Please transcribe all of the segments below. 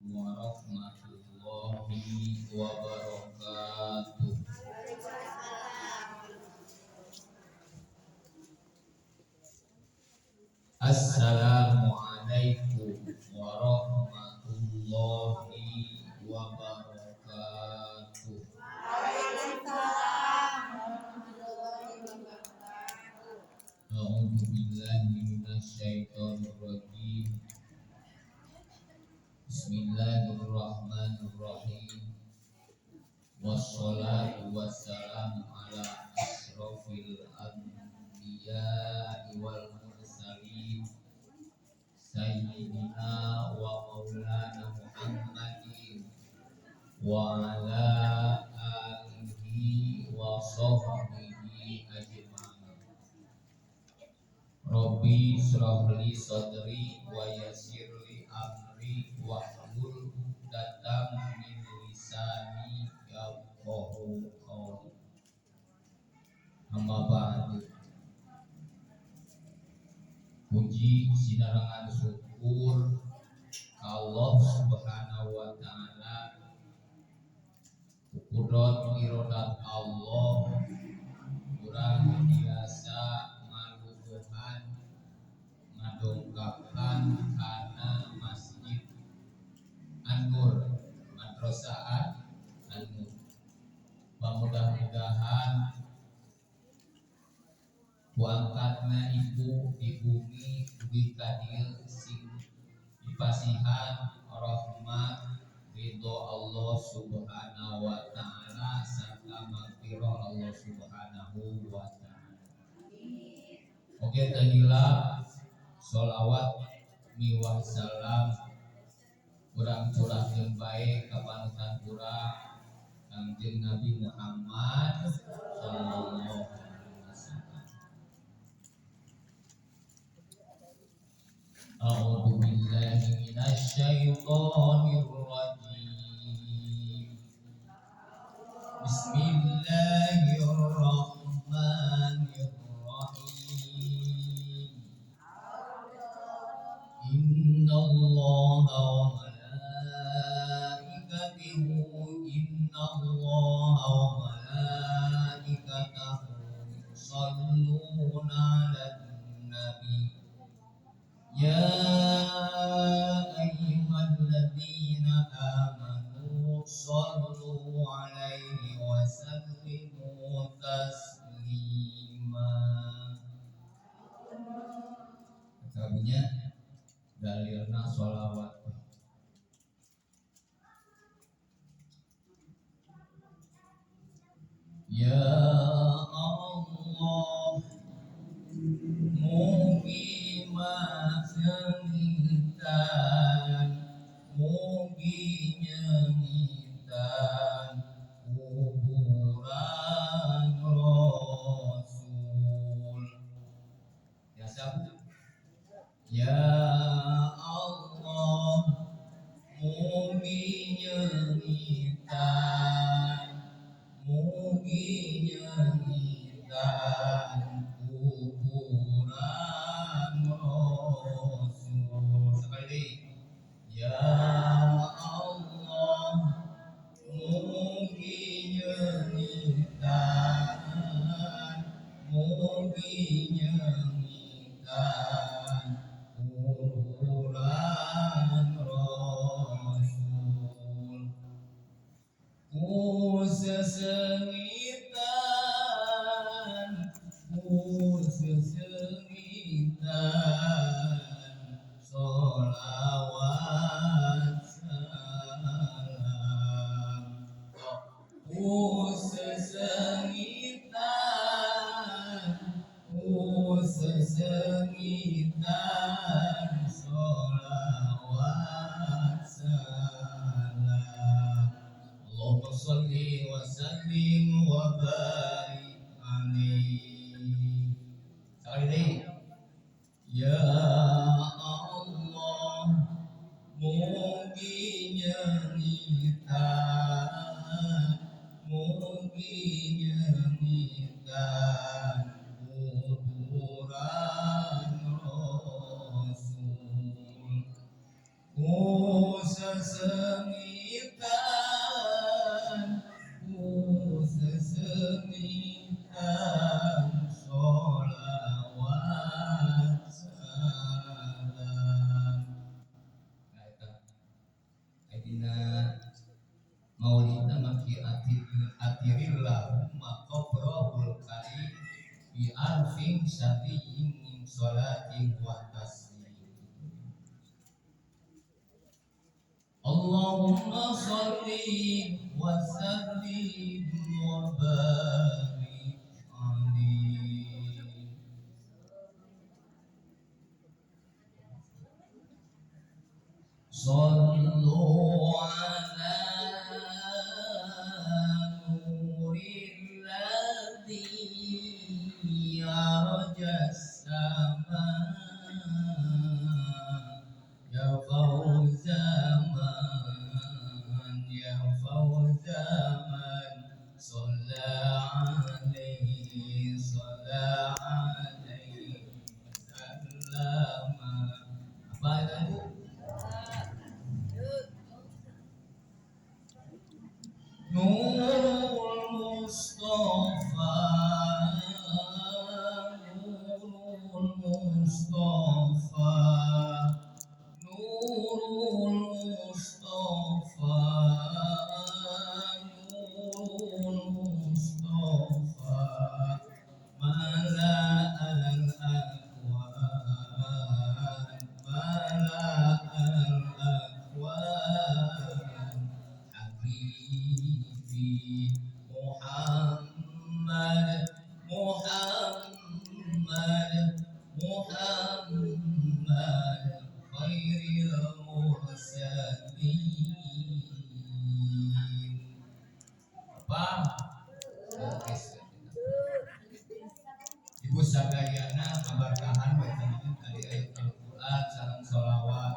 Warahmatullahi wabarakatuh. Assalamualaikum warahmatullahi wabarakatuh. Waalaikumsalam warahmatullahi wabarakatuh. A'udzu billahi minasyaitonir rajim. Bismillahirrahmanirrahim. Wassalatu wassalamu ala asyrafil anbiya'i wal mursalin sayyidina wa maulana Muhammadin wa ala alihi wa sahbihi ajma'in. Rabbi shrah li sadri wa yassir li amri wahlul 'uqdatam min lisani yafqahu qawli. Amma ba'du. Puji sinarengan syukur Allah Subhanahu wa taala, kudrat irodat Allah urang biasa ngaluhuhan ngadongkapan kana Masjid An-Nur, Madrasah An-Nur. Mudah-mudahan ku angkatna ibu di bumi dugi ka dieu sing dipasihan rahmat ridho Allah Subhanahu wa taala serta maghfirah Allah Subhanahu wa taala. Oke, teu hilap sholawat miwah salam urang curahkeun bae ka panutan urang Kangjeng Nabi Muhammad sallallahu alaihi wasallam. A'udzu billahi minasyaitonir rajim. Bismillahirrahmanirrahim. Innallaha wa malaikatahu innallaha wa malaikatahu yusholluna 'alan nabi. Ya ayyuhalladzina amanu shallu 'alaihi wa sallimu taslima. Karunya dalilna sholawat. Ya Allah, mugi masengitan, mugi nyengitan kuburan Rasul. Ya siapa? Ya Allah, mugi nyengitan, mugi nyengitan kuburan Rasul. Sekali lagi. Ya Allah, mugi nyengitan, mugi nyengitan kuburan Rasul. Ku sesengitan, ku sesengitan sholawat salam. Ku sesengitan, ku sesengitan sholawat salam. Allahumma sholli wa sallim wa barik alaihi. Sekali lagi. Ya Allah, mugi nyengitan, mugi nyengitan kuburan Rasul. Ku sesengitan, Dina maulidna maki atirillahumma qabrahul karim bi alfin syafiyyin min sholatin wa taslim. Allahumma sholli wa sallim wa barik alaihi. Sallu ala nuril ladzi yarjas sama ya fawzaman ya fawzaman shalla alaihi shalla alaihi sallama. Apa itu, Bu? Nurul Mustafa, Nurul Mustafa, Nurul Mustafa, Nurul Mustafa, mala'al akwan, mala'al akwan, Habibi Muhammad, Muhammad, Muhammad khairil mursalin. Apa? Oke. Ibu sadayana kabarkahan baca tadi ayat Al-Qur'an sareng sholawat.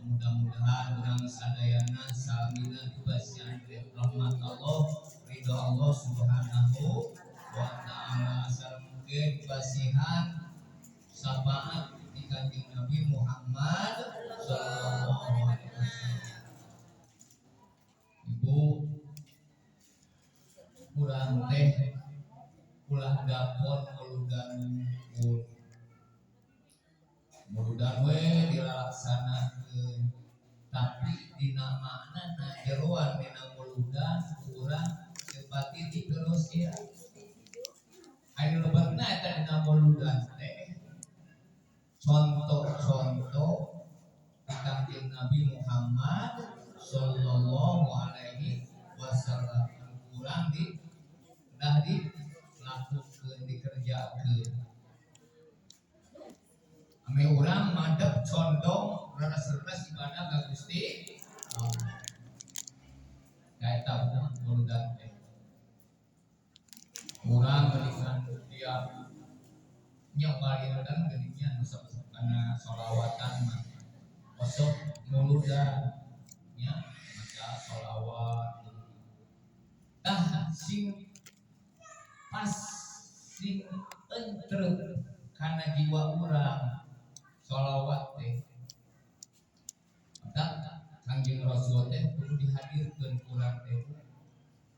Mudah-mudahan urang sadayana samina dibasihan rahmat Allah, ridho Allah Subhanahu wa taala, sareng mugi dibasihan syafaat di Kanjeng Nabi Muhammad sallallahu alaihi wasallam. Ibu, urang teh ulah dapon muludan wungkul. Muludan we dilalaksanakeun, tapi dina maknana jeroan dina muludan urang teu pati terus ieu. Aya lebetna eta dina muludan teh contoh-contoh di Kanjeng Nabi Muhammad sallallahu alaihi wasallam kurang di dah dilakukeun, dikerjakeun. Ame urang madep condong reres-reres ibadah ka Gusti Allah. Kaeta muludan teh. Urang geuningan tiap nyobalieun geuning nya nu sok kana sholawatan mah. Osok muludan nya maca sholawat. Tah sing pas sing entrep kana jiwa urang sholawat teh. Tah Kangjeng Rasul teh kudu dihadirkeun urang teh.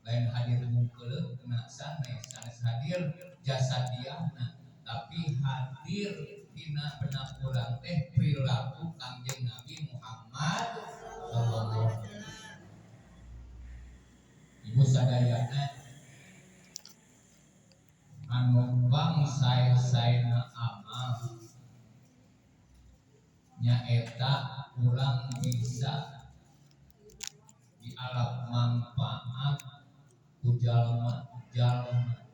Lain hadir hungkeuleuh kena sanes, sanes hadir jasad diana, tapi hadir dina benak urang teh perilaku Kangjeng Nabi Muhammad sallallahu alaihi wasallam. Ibu sadayana anu bangsae-saena amal nyaeta urang bisa dialap manfaat ku jalma-jalma.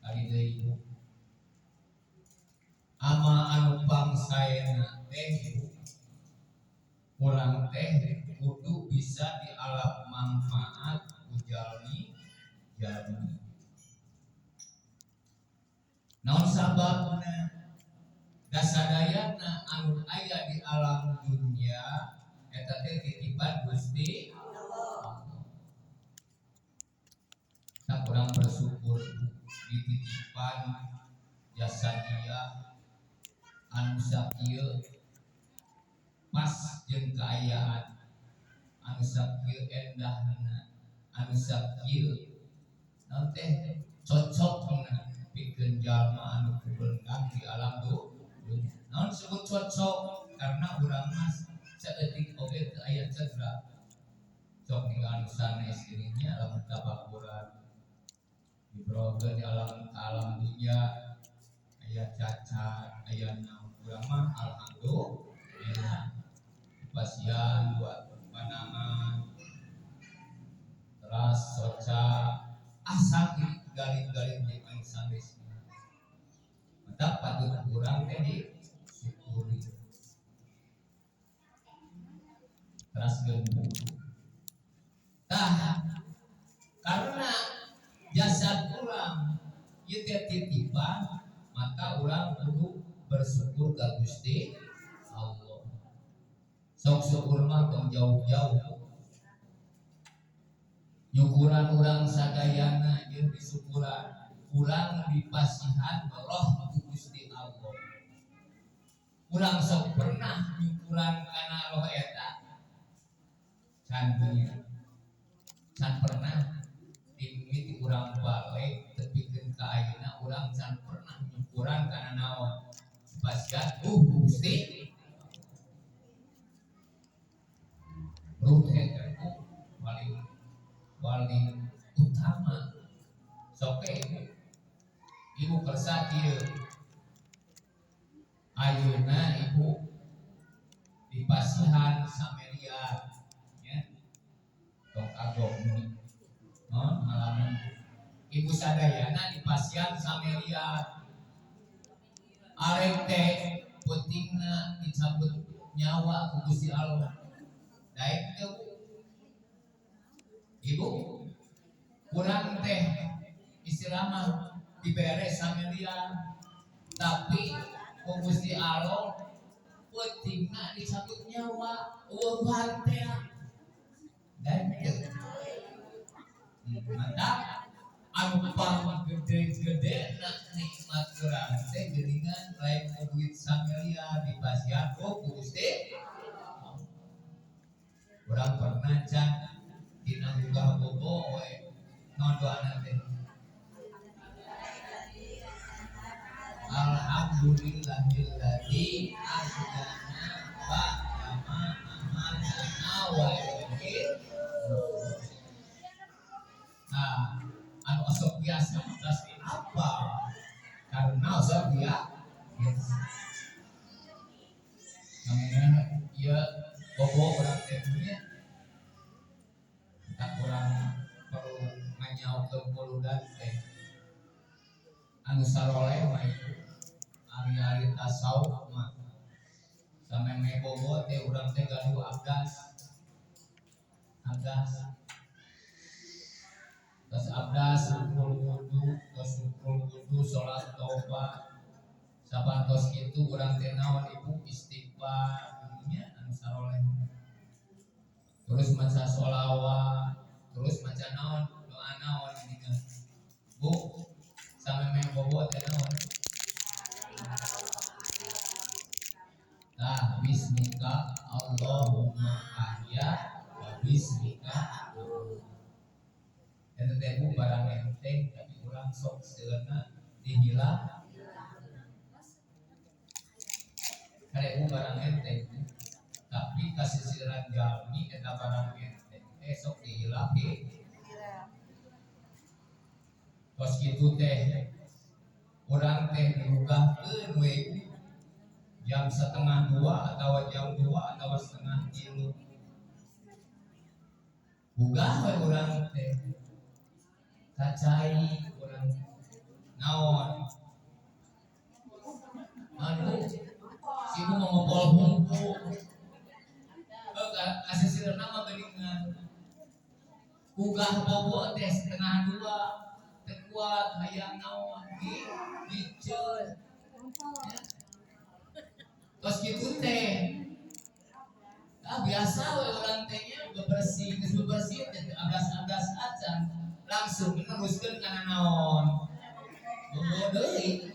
Kali deui ibu, amal anu pangsaena teh ibu, urang teh kudu bisa dialap manfaat ku jalmi-jalmi. Naon sababna? Dasadayana anu aya di alam dunia eta teh titipan Gusti Allah. Kita kurang bersyukur dititipan jasa dia anu sakieu pas jeung kaayaan, anu sakieu endahna, anu sakieu naon teh cocokna pikeun jalma anu kubeungkang di alam dunia. Naon disebut cocok? Karena urang mah saeutik oge teu aya aya cedera. Sok ninggal nu sanes dirinya lamun tabakuran. Dibrogeun di alam alam dunya aya cacat, aya naon urang mah alhamdulillah. Pasian buat panangan teras soca asa galing-galing di anu sanes. Maka patut urang teh disyukuri. Teras gembu. Tah karena jasad urang ieu teh titipan, maka urang kudu bersyukur ka Gusti Allah. Sok syukur mah tong jauh-jauh. Nyukuran urang sadayana jeung disyukuran urang dipasihan roh ku Gusti Allah. Urang sok pernah nyukuran kana roh eta. Can punya. Can pernah dimimiti urang balik tepikeun ka ayeuna urang can pernah nyukuran kana naon. Dipasihan Gusti. Ruh teh paling paling utama. Sok ibu, ibu kersa kieu. Ayeuna ibu dipasihan samelian nya. Tong kagok non ngalamun. Ibu sadayana dipasihan samelian. Arek teh pentingna dicabut nyawa ku Gusti Allah. Daek teh Bu. Ibu kurang teh istilah mah dibere samelian, tapi ku Gusti Allah pentingna dicabut nyawa eueuh teh. Daek teh. Mantap. Anu pang gede-gede nak nikmat urang teh geuningan lain ku duit samelian dipasihan ku Gusti. Urang pernah can dina gugah bobo we naon doana teh. Alhamdulillahilladzi ahyana ba'dama amatana wa ilaihi. Nah, anu osok biasa pasti apa? Karena osok biasa. Namanya ieu bobo urang teh nya tak kurang perlu nganyaukeun puludan teh. Anu saroleh mah ieu ari-ari tasawuf mah sameme bobo teh urang teh gaduh abdas. Abdas. Tos abdas syukur wudu, tos syukur wudu salat taubat. Sabantos kitu urang teh naon ibu istighfar nya anu saroleh. Terus maca sholawat, terus maca naon doa naon geuningan. Bu, sameme bobo teh naon? Tah bismika Allahumma ahya wa bismika amut. Eta teh bu barang enteng tapi urang sok seueurna dihilap. Kade bu barang enteng tapi kasisiran jalmi eta barang enteng teh sok dihilap. Tos kitu teh urang teh diugahkeun we jam 1:30 atau jam 2 atau 2:30. Ugah we urang teh kacai urang naon anu si ibu mau ngobrol bumbu kasih nama geuningan ugah bobo teh 1:30 teu kuat hayang naon di diceul tos kitu teh ah biasa we urang teh nya bebersih geus bebersih teh abdas-abdas acan langsung meneruskeun kana naon bobo deui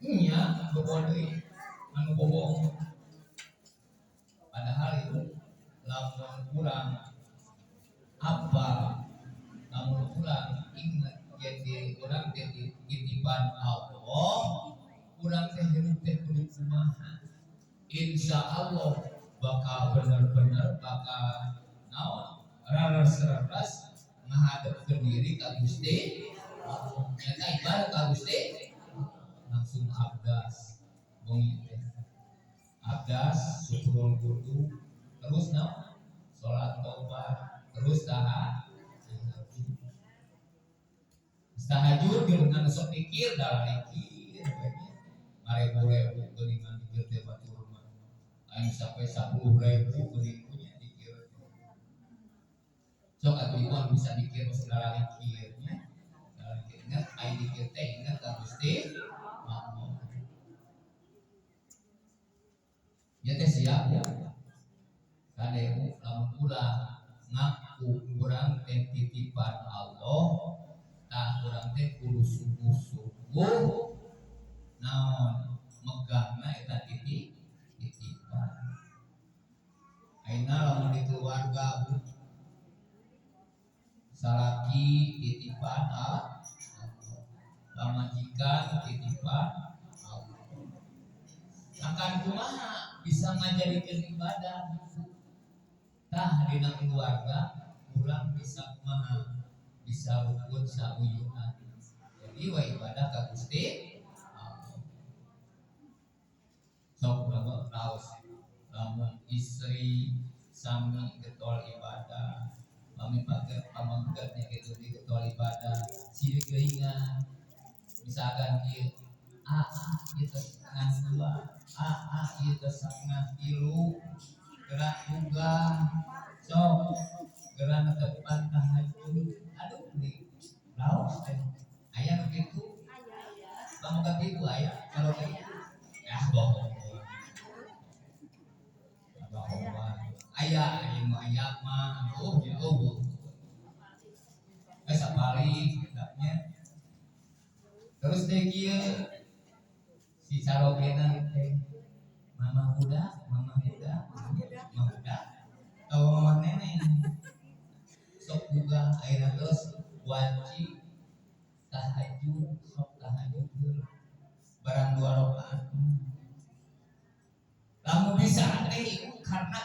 nya bobo deui anu bobo padahal itu lamun urang apa lamun urang ingat yen diri urang teh titipan Allah urang teh hirup teh kudu kumaha insya Allah Bakal bener-bener bakal naon, raras-raras ngahadepkeun diri ka Gusti Allah. Nyata ibadah ka Gusti, langsung abdas bengi teh, abdas syukrul wudu, terus naon, salat tobat, terus tahajud. Tahajud geuningan sok dikir, dalikir we nya. Ngarebu-rebu geuningan dikir teh batur mah. Aing sampai 10.000 geuning nya dikir. Sok atuh ibu bisa dikir segala dikir nya. Dalikir, ingat ai dikir teh ingat ka Gusti Allah. Ya teh siap ya. Kade lamun ulah ngaku urang teh titipan Allah, tah urang teh kudu sungguh-sungguh naon megangna eta titipan. Ayeuna lamun di keluarga, Bu, salaki titipan Allah, pamajikan titipan Allah. Akan kumaha bisa ngajadikeun ibadah, Bu? Tah dina keluarga urang bisa kumaha bisa rukun sauyunan. Jadi wa ibadah ka Gusti Allah. Sok urang raos lamun istri sami getol ibadah, pami paget pamengketnya gitu di getol ibadah, silih geuingan. Misalkan ieu a a ieu teh setengah dua, a a ieu teh setengah tilu, gerak buka, sok gerak netepan tahajud. Aduh, di raos teh aya nu kitu. Pamengket ibu aya kalau kitu ah bohong, bohong. Aya, aya nu aya mah. Oh ya, oh, eh sapali nya. Terus deh kieu si carogena teh mama budak, mama budak, mama budak atau mama nenek sok buka akhirnya terus wajib tahajud, sok tahajud heula barang dua rakaat lamun bisa teh, karena